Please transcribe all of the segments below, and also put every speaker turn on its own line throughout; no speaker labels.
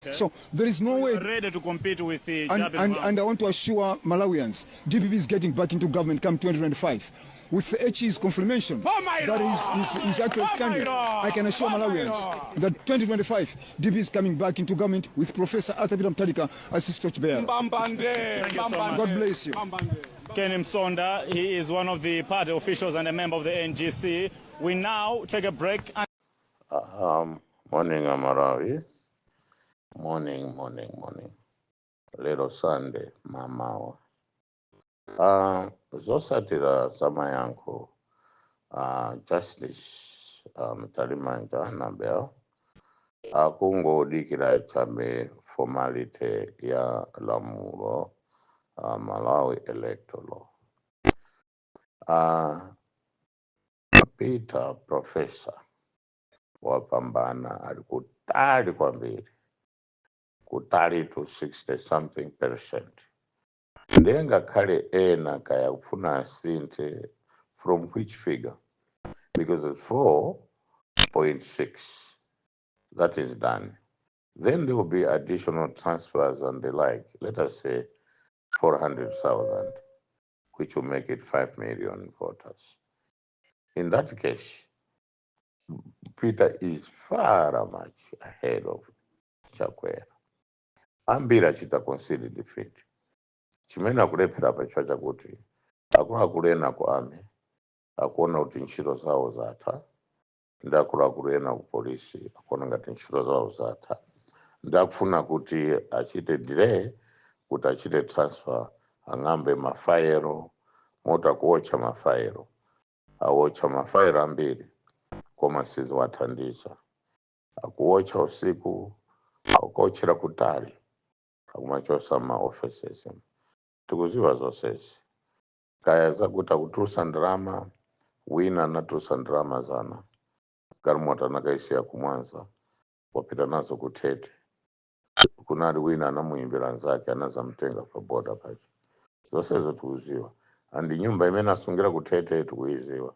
So there is no way.
Ready to compete with the
And, and I want to assure Malawians, DPP is getting back into government come 2025. With the HE's confirmation
Oh my
that
Lord!
is actually
Oh my
standing,
Lord!
I can assure
Oh my
Malawians
Lord!
That 2025, DPP is coming back into government with Professor Arthur Peter Mutharika as his torchbearer.
Thank you so much.
God bless you.
Ken Msonda, he is one of the party officials and a member of the NGC. We now take a break.
Morning, Amarawi. Morning, morning, morning. Lero Sunday, mamawa. Zosatira zamayankho Justice Mtalimanja Annabel akungodikira chabe formality ya lamulo, Malawi Electoral Law. Peter Professor wapambana, ali kutali kwambiri, kutali to 60 something percent. Ndiye ngakhale ena kaya kufuna asinthe from which figure, because it's 4.6 that is done, then there will be additional transfers and the like, let us say 400,000, which will make it 5 million voters. In that case, Peter is far much ahead of Chakwera. Ambiri achita concede defeat. Chimene akulephera pa chifukwa chakuti akuluakulu ena ku army akuona kuti ntchito zawo zatha, ndi akuluakulu ena ku polisi akuona ngati ntchito zawo zatha, ndi akufuna kuti achite delay kuti achite transfer, ang'ambe mafaelo moti akuotcha mafaelo, awotcha mafaelo ambiri koma siziwathandiza. Akuwotcha usiku, akuotchera kutali, akumachosa ma offices. Tikuziwa zonsezi, kaya zakuti akutulusa ndalama. Wina anatulusa ndalama zana, galimoto anakaisiya kumwanza, wapita nazo kutete. Kunali wina anamuyimbira nzake, anazamtenga pa boda pacho. Zonsezo tikuziwa, and nyumba imene asungira kutete tikuiziwa.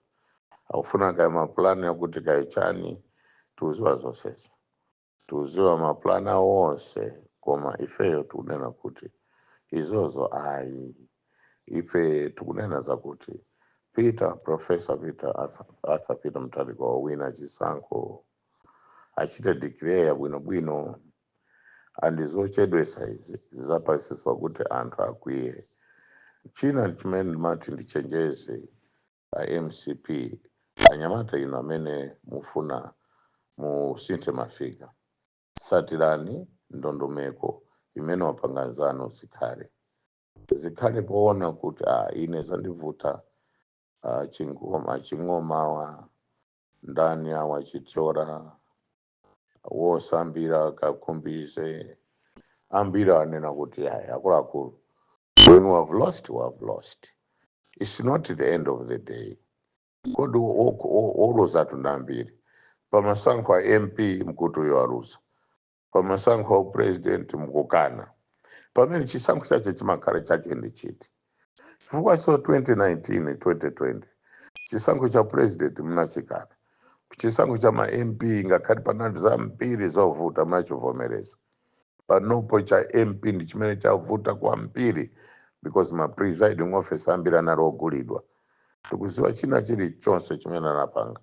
Akufuna kaya mapulani akuti kaichani, tikuziwa zonsezo, tikuziwa mapulani awo onse. Koma ifeyo tikunena kuti izozo ayi. Ife tikunena zakuti Peter, Professor Peter Arthur Peter Mutharika wawina chisankho, achite declare bwinobwino. And zochedwesa izi zizapasiswa kuti anthu akwiye. China chimene ndimati ndichenjeze a MCP, anyamata ino amene mufuna musinthe mafika, satirani ndondomeko imene wapanga nzanu. Zikhale zikhale poona kuti ah, ine zandivuta, ah, chingoma ching'omawa ndani awa chithyola wosambira kakhumbize ambiri anena kuti ayi, akuluakulu, when we have lost, we have lost. It's not the end of the day. Kodi oluzatu ndi ambiri pamasankho a MP, mkuti uyo aluza. Pamasankho a president mkukana, pamene chisankho chache chimakhala chake ndi chiti? Chifukwa so 2019, 2020, chisankho cha president mnachikana, chisankho cha ma MP ngakhale panali zambiri zovuta mnachivomereza. Panopo cha MP ndi chimene chavuta kwambiri because ma presiding officer ambiri anali ogulidwa. Tikuziwa china chilichonse chimene anapanga,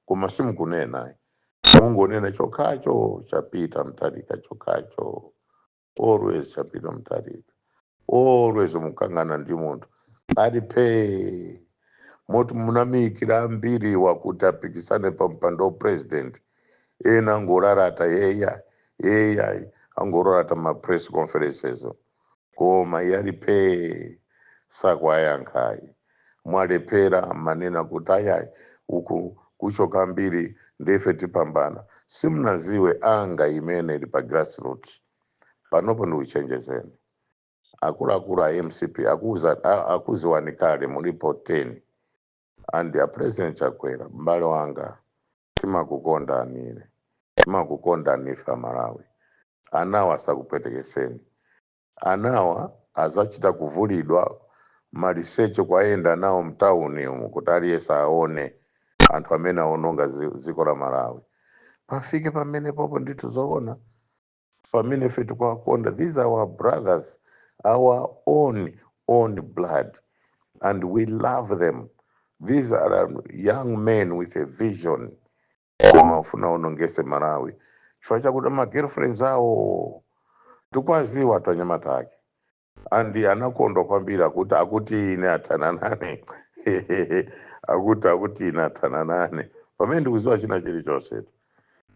koma simukunena, mungonena chokhacho cha Peter Mutharika, chokhacho, always cha Peter Mutharika, always mukangana ndi munthu ali phe, moti munamikira ambiri wakuti apikisane pa mpando wa president. Ena angorarata yeya yeya, angorarata ma press conferences, koma yali phe, sakwayankhayi. Mwalephera manena kuti ayayi, uku kuchoka mbiri ndife tipambana. Simunaziwe anga imene ili pa grassroots. Panopo ndikuchenjezeni akuluakulu a MCP, akuza akuziwani kale, mulipo 10. And a President Chakwera, m'bale wanga, timakukondani ine, timakukondani ife Amalawi. Anawa asakupwetekeseni, anawa azachita kuvulidwa maliseche kwayenda nawo mtawuni umu kuti aliyense aone anthu amene aononga dziko la Malawi. Pafike pamene popo ndithu zoona. Pamene ife tikuwakonda, these are our brothers, our own blood, and we love them. These are young men with a vision, koma ufuna unongese Malawi chifukwa chakuti ma girlfriends awo. Tikwaziwa twanyamata ake andi anakondwa kwambiri akuti ine athana nane, akuti ine athana nane, pamene ndikuziwa china chilichonse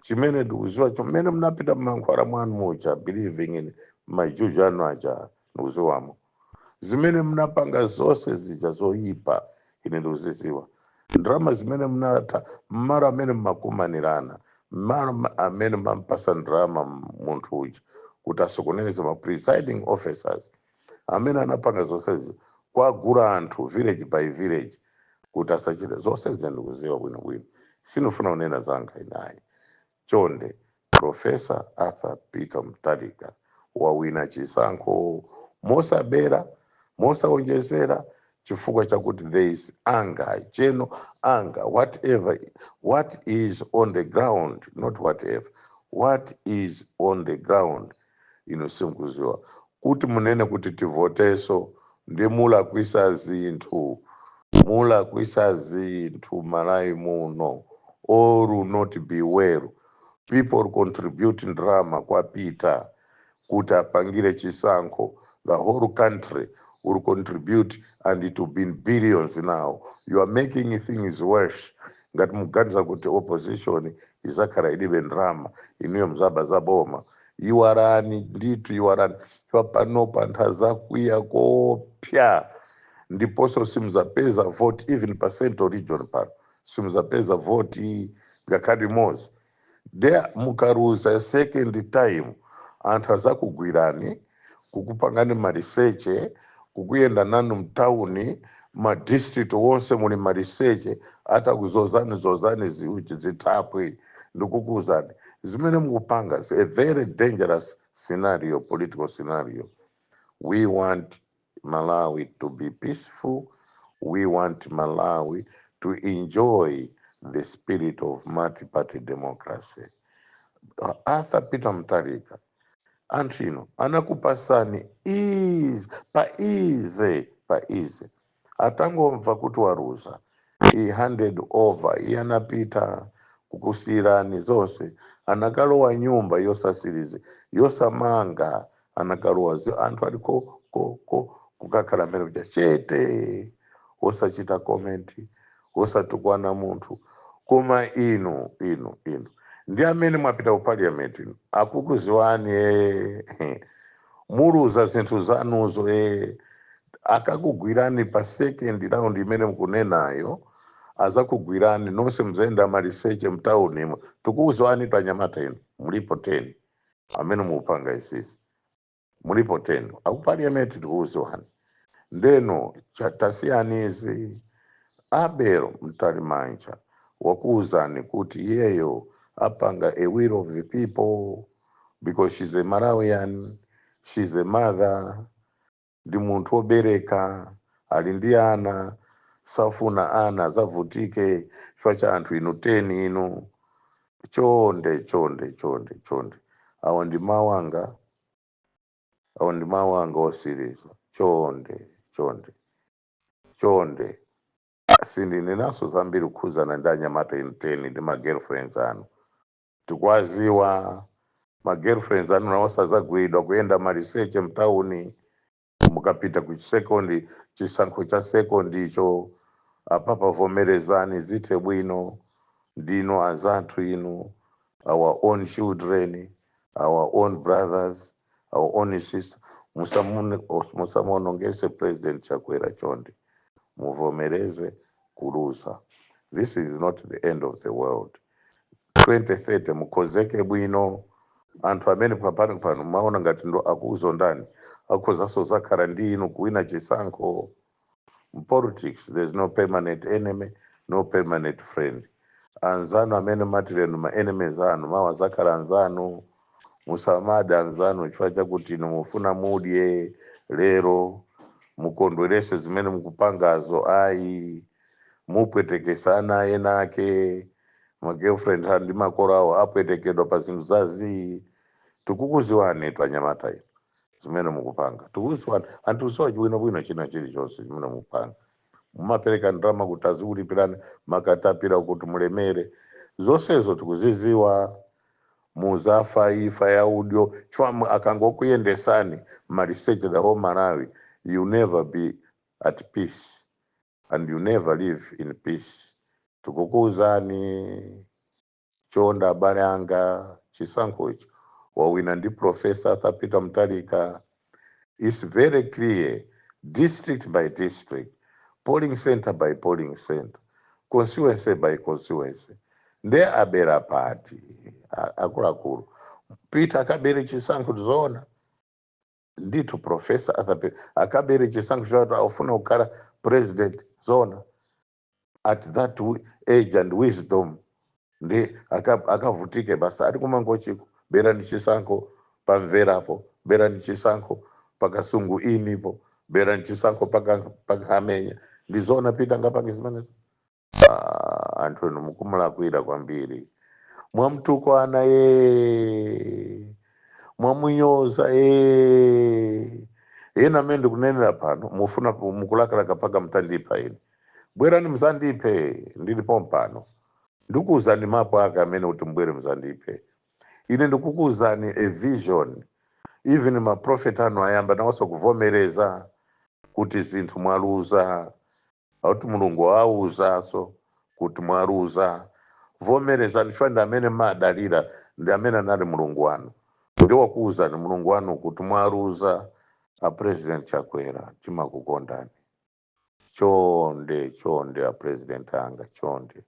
chimene ndikuziwa, chimene munapita mmankhwala mwanu muja, believing in majuju anu aja. Ndikuziwamo zimene munapanga zonse zija zoyipa, ine ndikuziziwa. Ndrama zimene munatha, mmalo amene mmakumanirana, mmalo amene mampasa ndrama munthu uja kuti asokoneze ma presiding officers amene anapanga zonsezi, kwagula anthu village by village kuti asachite zonse. Ndikuziwa bwinobwino, sinofuna kunena zanga inayi. Chonde, Professor Arthur Peter Mutharika wawina chisankho mosabera, mosaonjezera, chifukwa chakuti there is anger, general anger, whatever what is on the ground, not whatever what is on the ground. Ino simkuziwa kuti munene kuti tivoteso ndi mulakwisa zinthu, mulakwisa zinthu Malawi muno. All will not be well. People contribute ndrama kwa Peter kuti apangire chisankho. The whole country will contribute and it will be in billions. Now you are making things worse. Ngati muganiza kuti opposition izakhala ilibe ndrama, inuyo mzaba zaboma. Iwarani ndithu, iwarani panopa. Anthu azakwiya kopya, ndiponso simuzapeza vote even pa Central Region pano, simuzapeza vote ngakhale imodzi there. Mukaruza second time, anthu azakugwirani, kukupangani mariseche, kukuyenda nanu mtauni, ma district wonse muli mariseche, atakuzozani zozani ziuchi zithapwe. Ndikukuuzani zimene mukupanga is a very dangerous scenario, political scenario. We want Malawi to be peaceful. We want Malawi to enjoy the spirit of multi-party democracy. Arthur Peter Mutharika, anthu ino anakupasani easy, pa easy, pa easy. Atangomva kuti waruza, he handed over. Iye anapita kukusiyirani zonse, anakalowa nyumba yosasirize, yosamanga, anakalowa anthu ali ko kukakhala mmene kuja chete, wosachita comment, wosatukwana munthu. Koma inu ndi amene mwapita ku parliament, inu akukuziwani, muluza zinthu zanuzo. Akakugwirani pa second round imene mukunenayo, azakugwirani nonse, muzayenda maliseche mtaunimo. Tikuuzwani panyamata inu mulipo 10 amene mupanga isisi, mulipo 10 aku parliament, tikuuzwani. Ndeno tasiyani izi. Abel Mtalimanja wakuuzani kuti iyeyo apanga a will of the people because she's a Malawian, she's a mother, ndi munthu wobereka, ali ndi ana, safuna ana azavutike chifukwa cha anthu inu 10 inu. Chonde, chonde, chonde, chonde, awa ndi mawu anga, awa ndi mawu anga osiriza. Chonde, chonde, chonde, sindinenanso zambiri kukhuzana ndi anyamata inu 10 ndi ma girlfriends anu. Tikwaziwa ma girlfriends anu nawo sazagwidwa kuyenda maliseche mtauni mukapita ku second, chisankho cha second icho. Apapa vomerezani, zithe bwino. Ndino azathu inu, our own children, our own brothers, our own sister. Musamuonongese President Chakwera. Chonde, muvomereze kuluza. This is not the end of the world. 2030 mukhozeke bwino. Anthu amene papano pano maona ngati ndo akuzondani, akhozanso zakhala ndi inu kuwina chisankho. In politics there's no permanent enemy, no permanent friend. Anzanu amene matirenu ma enemies anu, mawa zakhala anzanu. Musamada anzanu chifukwa chakuti inu mufuna mudye lero, mukondwerese zimene mukupangazo. Ayi, mupwetekesana ena ake, ma girlfriend ndi makolo awo apwetekedwa pa zinthu zazii. Tikukuziwani twanyamata ino zimene mukupanga, tikukuziwani anthu uziwa bwinobwino china chilichonse chimene mukupanga. Mumapereka ndalama kuti azikulipirani makatapira kuti mulemere, zonsezo tikuziziwa. Muzafa ifa ya udyo chifukwa akangokuyendesani ma research the whole Malawi, you never be at peace and you never live in peace. Tikukuwuzani chonde abale anga, chisankho icho wawina ndi Professor Arthur Peter Mutharika. It's very clear, district by district, polling center by polling center, constituency by constituency. Nde abera pati akuluakulu? Peter akabere chisankho tizoona ndithu? Professor Arthur Peter akabere chisankho choti aufuna kukhala president zoona at that age and wisdom? Ndi akavutike basa ari kumangochiko, berani chisankho pamverapo, berani chisankho pakasungu inipo, berani chisankho pakahamenya. Ndizoona Peter ngapange zimenezo? Ah, anthu enu mukumulakwira kwambiri. Mwamtukwana ye, mwamunyoza ye, ena amene ndikunenera pano mufuna mukulakalaka paka mutandipha ine. Bwerani muzandiphe, ndilipo mpano. Ndikuwuzani mapo ake amene kuti mbwere muzandiphe ine. Ndikukuwuzani a vision. Even maprofeti anu ayamba nawonso kuvomereza kuti zinthu mwaluza, akuti Mulungu awauzaso kuti mwaluza. Vomerezani chifukwa ndi amene madalira, ndi amene anali Mulungu wanu, ndi wakuwuzani Mulungu wanu kuti mwaluza. A President Chakwera, timakukondani. Chonde chonde, a President anga, chonde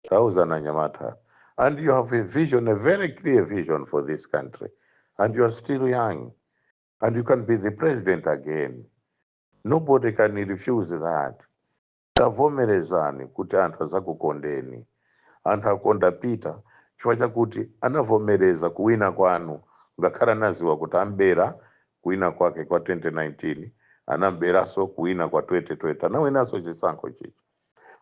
tauzana nyamata. And you have a vision, a very clear vision for this country, and you are still young and you can be the president again. Nobody can refuse that. Tavomerezani kuti anthu azakukondeni. Anthu akonda Peter chifukwa chakuti anavomereza kuwina kwanu, ngakhale anaziwa kuti ambera kuwina kwake kwa 2019, anamberanso kuwina kwa 2020, anawinanso chisankho chicho.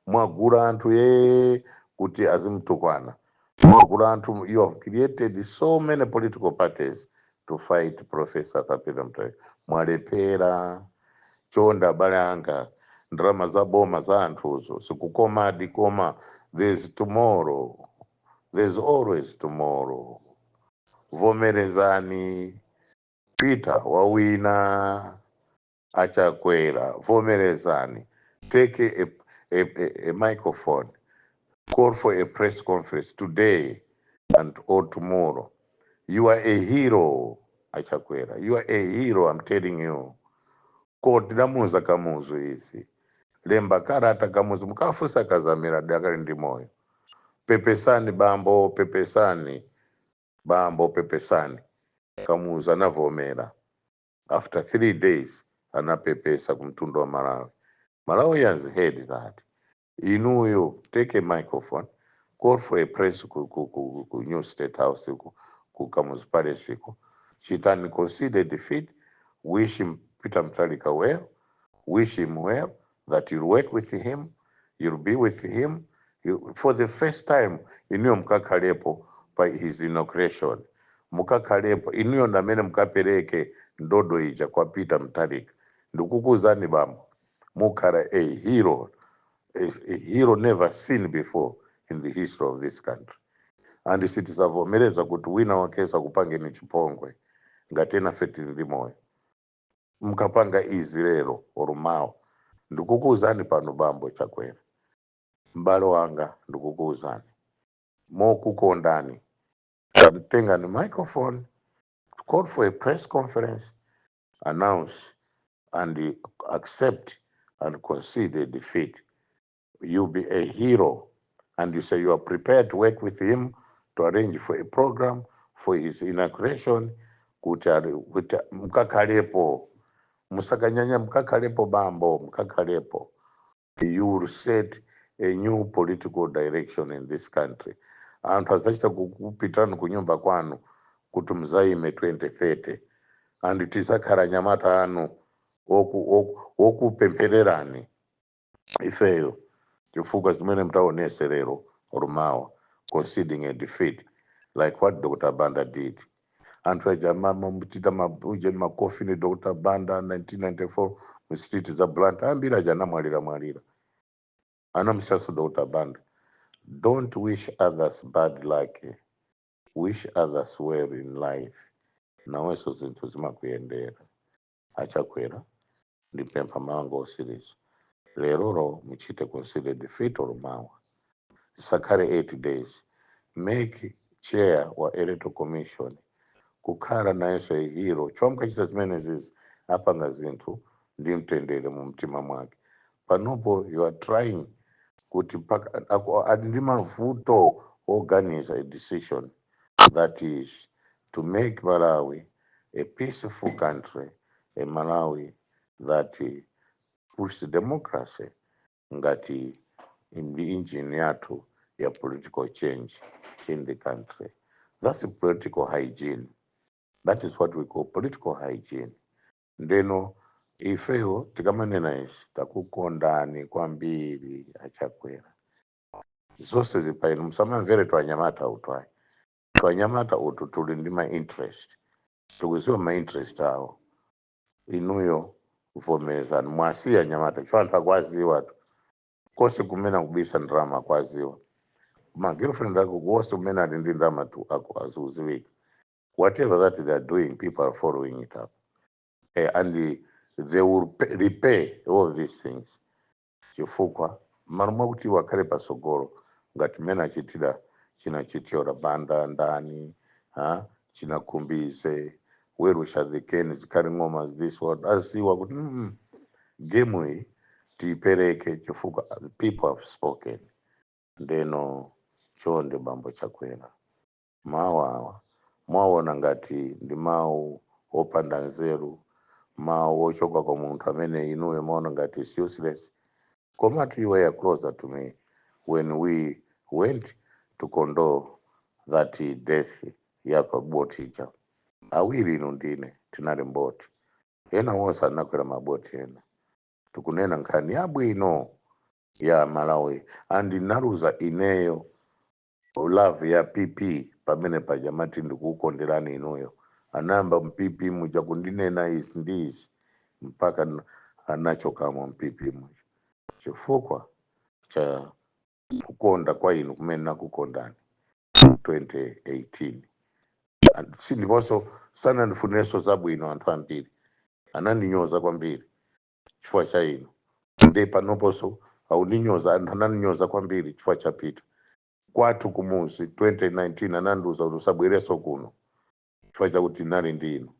Mwagula anthu ye kuti azimtukwana, mwagula anthu. You have created so many political parties to fight Professor Arthur Peter Mutharika. Mwalephera. Chonde abale anga, ndalama za boma za anthuzo zikukomadi, koma there's tomorrow, there's always tomorrow. Vomerezani, Peter wawina. Achakwera, vomerezani. Take a microphone, call for a press conference today and or tomorrow. You are a hero, Achakwera, you are a hero, I'm telling you. Ko tidamuuza Kamuzu izi, lemba karata Kamuzu, mukafusa Kazamira dakali ndi moyo. Pepesani bambo, pepesani bambo, pepesani. Kamuzu anavomera after 3 days, anapepesa kumtundu wa Malawi. Malawians heard that. Inuyo take a microphone, call for a press ku new State House, ku Kamuzu Palace ku. Chitani consider defeat, wish him, Peter Mutharika, well, wish him well, that you'll work with him, you'll be with him you, for the first time inuyo mukakhalepo pa his inauguration, mukakhalepo inuyo ndamene mukapereke ndodo ija kwa Peter Mutharika. Ndikukuzani bambo, mukhala a hero, a hero never seen before in the history of this country. And sitizavomereza kuti wina wakesa kupangeni chipongwe ngati ena fe tili ndi moyo. Mukapanga izi lero or mawa, ndikukuuzani pano bambo Chakwera, m'bale wanga, ndikukuuzani mokukondani, tengani microphone, call for a press conference, announce and accept and concede defeat. You'll be a hero. And you say you are prepared to work with him to arrange for a program for his inauguration, kuti mukakhalepo, musakanyanya, mukakhalepo bambo, mukakhalepo. You will set a new political direction in this country. Anthu azachita kukupitani kunyumba kwanu kuti muzaime 2030, and tizakhala nyamata anu wokupemphererani ifeyo, chifukwa zimene mtaonese lero or mawa, conceding a defeat like what Dr. Banda did. Anthu aja machita ujeni makofini, Dr Banda 1994 mu street za Blantyre, ambiri aja anamwalira mwalira, anamusiyaso Dr Banda. Don't wish others bad luck, wish others well in life, nawenso zinthu zimakuyendera. Achakwera, ndipempha mango osiriza leroro, muchite consider defeat or mawa zisakhale 8 days. Make chair wa Electoral Commission kukhala nayenso a hero. Chomwe zimene zizi apanga zinthu ndi mtendere mu mtima mwake. Panopo you are trying kuti ali ndi mavuto organize a decision that is to make Malawi a peaceful country, a Malawi that push democracy ngati ndi engine yathu ya political change in the country. That's political hygiene. That is what we call political hygiene. Ndeno ifeyo tikamanena izi, takukondani kwambiri Achakwera. Zonse zipaino, musamamvere twanyamata utu ayi. Twanyamata utu tuli ndi ma interest, tikuziwa ma interest awo. Inuyo vomerezani, mwasiya nyamata cho anthu akwaziwa tu kose kumene akubisa ndalama, akwaziwa ma girlfriend ako wose kumene ali ndi ndalama tu aziuziwika. Whatever that they are doing, people are following it up, and they will repay all these things, chifukwa malo mwakuti wakhale pasogolo ngati mmene achitira china Chithyola Banda, ndani ha chinakhumbize werusha the ken Zikhale Ng'oma, this one aziwa kuti game iyi tiipereke chifukwa people have spoken. Ndeno chonde bambo Chakwera, mawu awa mwaona ngati ndi mawu opanda nzeru, mawu ochoka kwa munthu amene inuyo maona ngati is useless, komatu you were closer to me when we went to condole that death ya pa boti ija. Awiri inu ndine tinali mboti, ena wonse anakwera maboti ena. Tikunena nkhani yabwino ya Malawi, and naluza ineyo love ya PP pamene paja mati ndikukukonderani inuyo. Anayamba mPP muja kundinena izi ndi izi mpaka anachokamo mPP muja chifukwa cha kukonda kwa inu kumene nakukondani 2018. And si ndiponso sanandifunirenso zabwino, anthu ambiri anandinyoza kwambiri chifukwa cha inu. Ndi panoponso aundinyoza, anthu anandinyoza kwambiri chifukwa cha Peter. Kwathu kumuzi 2019 anandiuza kuti usabwereso kuno chifukwa chakuti nali ndi inu,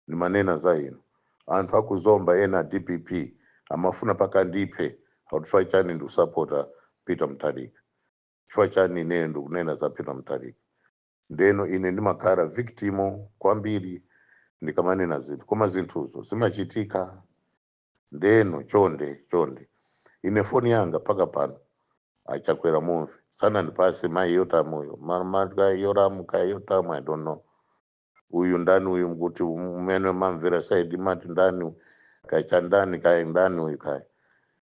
ndimanena za inu. Anthu akuzomba ena DPP amafuna paka ndiphe akuti chifukwa chani ndikusapota Peter Mutharika, chifukwa chani ineyo ndikunena za Peter Mutharika. Ndeno ine ndimakhala victim kwambiri ndikamanena zinthu, koma zinthuzo zimachitika. Ndeno chonde chonde, ine foni yanga paka pano, Achakwera mumve, sanandipase mai Yotamuyo Yoramu kai Yotamu, I don't know uyu ndani uyu, kuti umene mamvera saidi mati ndani kai ndani kai ndani uyu kai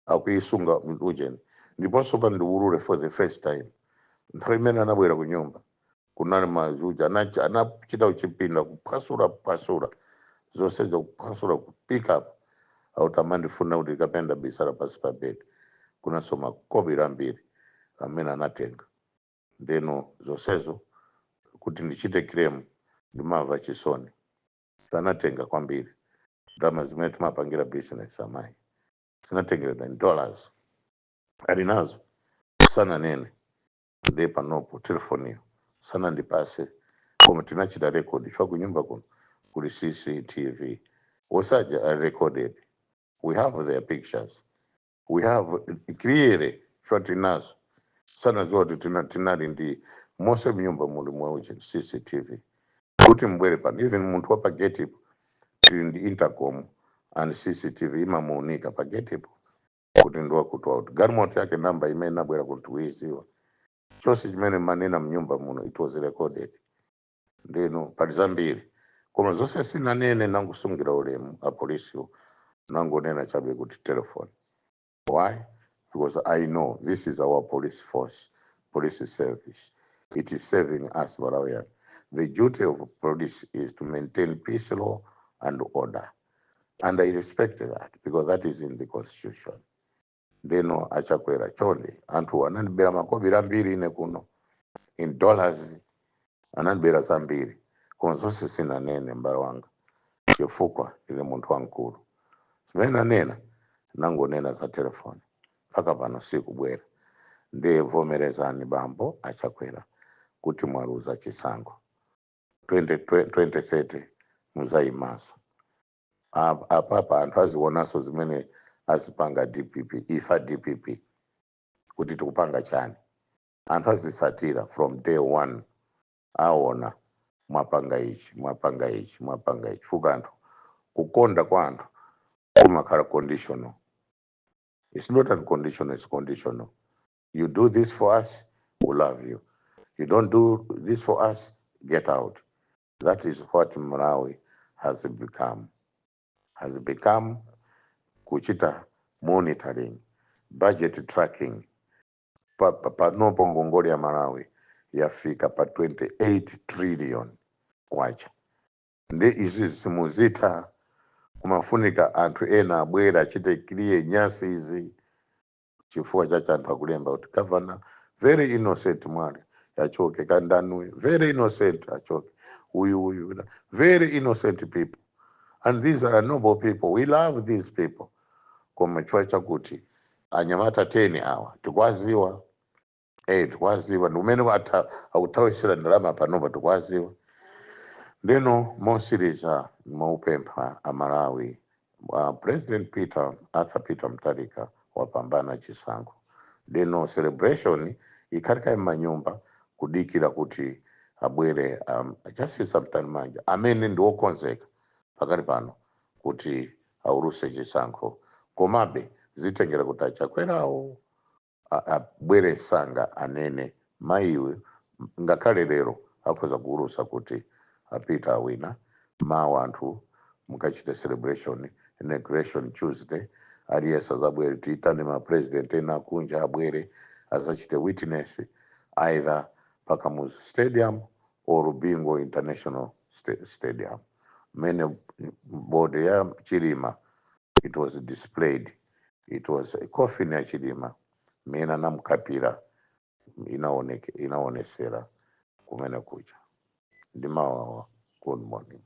akuisunga ujeni. Ndiponso pa ndiwulule for the first time, nthawi imene anabwera ku nyumba kunali mazuja anachita kuchipinda kuphwasula phwasula zonsezo, kuphwasula ku pick up auti amandifuna kuti kapenda bisala pasi pa bed, kunanso makobiri ambiri amene anatenga. Ndeno zonsezo kuti ndichite claim, ndimamva chisoni. Anatenga kwambiri ndalama zimene timapangira business, amayi, zinatengeredwa in dollars, ali nazo, sananene. Ndi panopo telefoniyo sanandipase, koma tinachita record chifukwa kunyumba kuno kuli CCTV osaja are recorded. We have their pictures, we have clearly chifukwa tinazo. Sanaziwa kuti tinali ndi monse mnyumba muli mweuche CCTV kuti mbwere pano, even munthu wa pa gate ipo tili ndi intercom and CCTV imamuunika pa gate ipo kuti ndiwakuti wakuti galimoto yake namba imene nabwera kuti uiziwa chonse chimene manena mnyumba muno, it was recorded. Ndino pali zambiri, koma zonse sinanene, nangusungira ulemu apolisiwo, nangonena chabe kuti telephone. Why? Because I know this is our police force, police service. It is serving us Malawian. The duty of police is to maintain peace, law and order, and I respect that because that is in the constitution. Ndeno aChakwera, chonde, anthu anandibera makobiri ambiri ine kuno in dollars, anandibera zambiri, koma zonse sinanene, m'bale wanga, chifukwa ndine munthu wamkulu. Zimene nanena, nangonena za telefoni, mpaka pano sikubwera. Ndiye vomerezani, bambo aChakwera, kuti mwaluza chisankho. 20, 2030 muzayimaso. Apapa anthu azionanso zimene azipanga DPP, ifa DPP, kuti tikupanga chani. Anthu azisatira from day one, aona mwapanga ichi, mwapanga ichi, mwapanga ichi. Fuka anthu, kukonda kwa anthu kumakhala conditional. It's not unconditional, it's conditional. You do this for us, we love you. You don't do this for us, get out. That is what Malawi has become. Kuchita monitoring, budget tracking, panopo ngongole ya Malawi yafika pa 28 trillion kwacha. Ndi izi simuzitha, kumafunika anthu ena abwera achite clear nyasi izi, chifukwa chacho anthu akulemba kuti governor very innocent Mwale achoke, kandanwe very innocent achoke, uyu uyu, very innocent people. And these are noble people, we love these people, koma chifukwa chakuti anyamata 10 awa tikwaziwa, tikwaziwa ndi umene akuthawisira ndalama panopa, tikwaziwa. Ndeno mosiriza, maupempha aMalawi, President Peter Arthur Peter Mutharika wapambana chisankho. Ndeno celebration ikhalika m'manyumba kudikira kuti abwere Justice Mtalimanja, amene ndi wokonzeka pakali pano kuti auluse chisankho. Komabe zitengera kuti aChakwerawo abwere sanga, anene mayiwe. Ngakhale lero akhoza kuulusa kuti apita awina, mawa anthu mukachita celebration, inauguration Tuesday, aliyense azabwere, tiitane ma president ena akunja abwere azachite witness either paKamuzu Stadium or Bingu International Stadium, mene body ya Chilima it was displayed. It was a coffin ya Chilima mene anamukapira inaonesera kumene kucha. Ndimawawa. Good morning.